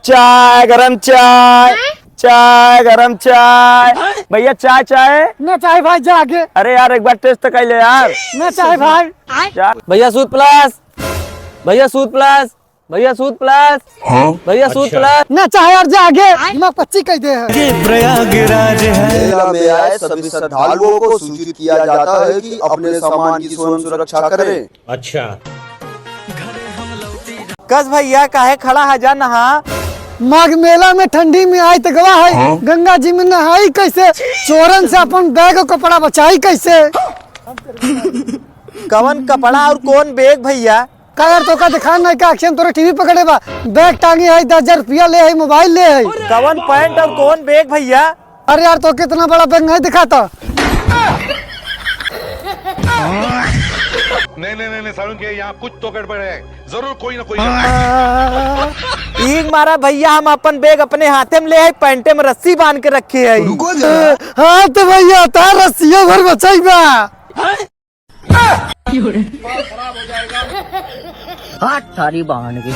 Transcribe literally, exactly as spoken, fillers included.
चाय, गरम चाय, चाय, गरम चाय। भइया, चाय, चाय। ना चाहे भाई, जा आगे। अरे यार, एक बार taste तो कर ले यार। ना चाहे भाई। चाय। भइया, सूद plus। भइया, सूद plus। भइया, सूद plus। हाँ? भइया, सूद अच्छा। Plus। ना चाहे यार, जा आगे। दिमाग पच्ची कर दे है। ये प्रयागराज है। मेला में आए सभी श्रद्धालुओं को सूचित किया जाता है कि अपने सामान की स्वयं सुरक्षा करें। अच्छा। कस भइया, काहे खड़ा है, जा नहा। माघ मेला में ठंडी में आई त गवा है, हाँ? गंगा जी में नहाई कैसे? चोरन से अपन bag और कपड़ा बचाई कैसे? कवन कपड़ा और कौन bag भइया? का यार, तोका दिखान नहीं का? अखियन तोरे TV पकड़े बा, bag टांगी है, दस हजार रुपया ले है, mobile ले है। कवन pant और कौन bag भइया? अरे यार, तो कितना बड़ा bag नहीं दिखाता। नहीं, नहीं, नहीं, नहीं, सारुण के यहाँ कुछ तो गड़बड़ है, जरूर कोई ना कोई गड़बड़ है। ईग मारा भइया, हम अपन bag अपने हाथे में ले है, pant में रस्सी बांध के रखे है। रुको जरा। हाँ तो भइया, तार रस्सियों भर बचाई बा। हाथ थारी बहन की।